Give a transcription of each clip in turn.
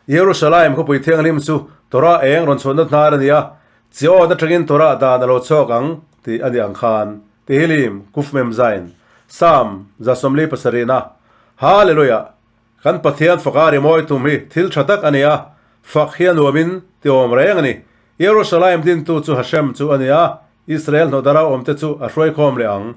Jerusalem khawpui thianghlim chu Torah eng rawn chhuahna hnar a ni a, Zion atangin Torah dan a lo chhuak ang tih a ni ang khan. Tehillim, Kufmem Zain, Psalm 77na, Hallelujah! Kan Pathian faka rimawi tum hi thil tha tak a ni a, fak hi a nuamin ti awm reng a ni. Jerusalem dintu chu Hashem chu a ni a, Israel hnawhdara awmte chu a hruaikhawm leh ang.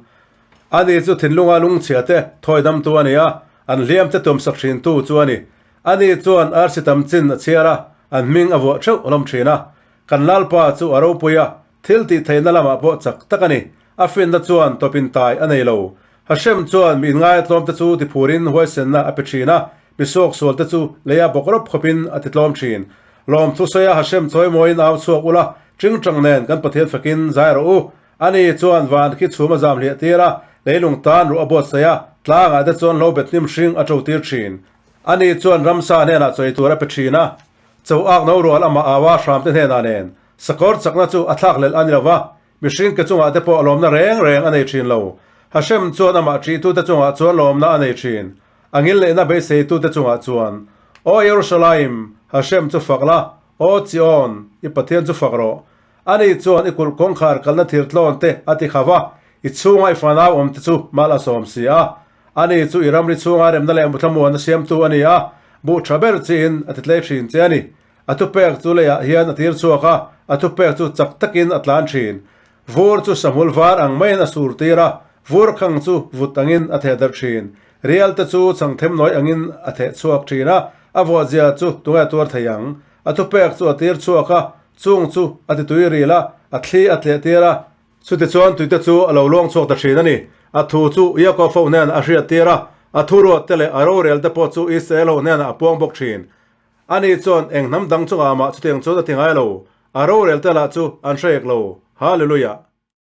Ani chu thinlunga lungchhia te thawidamtu a ni a, an hliamte tuamsak thintu chu a ni. Ani chuan arsi tam chin a chhiar a, an hming a vuah theuh hlawm thin a. Kan Lalpa chu a ropui a, thil tih theihna lamah pawh chak tak a ni. A finna chuan tawpin tai a nei lo. Hashem chuan mi inngaia-tlawmte chu tiphurin huaisenna a pe thin a, mi suaksualte chu leia bawk rawp khawpin a titlawm thin. Lawmthu sawi a Hashem chawimawiin au chhuak ula, tingtang nen kan Pathian fakin zai rawh u. Ani chuan van khi chhum a zam hliah tir a, leilung tan ruah a buatsaih a, tlangah te chuan lo bet hnim hring a to tir thin. Ani chuan ramsa hnenah chawi tur a pe thin a, cho ak no rual amah au a hramte hnenah nen sakawr chakna chu a thlak hlelh a ni lo va, mihring ke chungah te pawh lawmna reng reng a nei thin lo. Hashem chuan amah ṭihtute chungah chuan lawmna a nei thin, a ngilneihna beiseitute chungah chuan. Aw Jerusalem, Hashem chu fak la, Aw Zion, i Pathian chu fak rawh. Ani chuan i kulh kawngkhar kalna thir tlawn te a ti kha va, i chhunga i fanau awm te chu mal a sawm si a. Ani chu i ramri chhunga remna leh muthlamuan a siamtu a ni a, buh tha ber chiin a ti tlei thin che a ni. A thupek chu leiah hian a tir chhuak a, a thupek chu chak takin a tlan thin. Vur chu sahmul var ang maiin a sur tir a, vur khang chu vut angin a theh darh thin. Rial te chu changthem nawi angin a theh chhuak thin a, a vuahzia chu tunge tuar thei ang? A thupek chu a tir chhuak a, chung chu a ti tui ril a, a thli a tleh tir a. Chutichuan tuite chu a lo luang chhuak ta thin a ni. A thu chu Iakob ho hnenah a hriat tir a, a thuruat te leh a rorel te pawh chu Israel ho hnenah a puang bawk thin. Ani chuan eng hnam dang chungah mah chutiang chuan a ti ngai lo, a rorel te lah chu an hre ek lo. Hallelujah!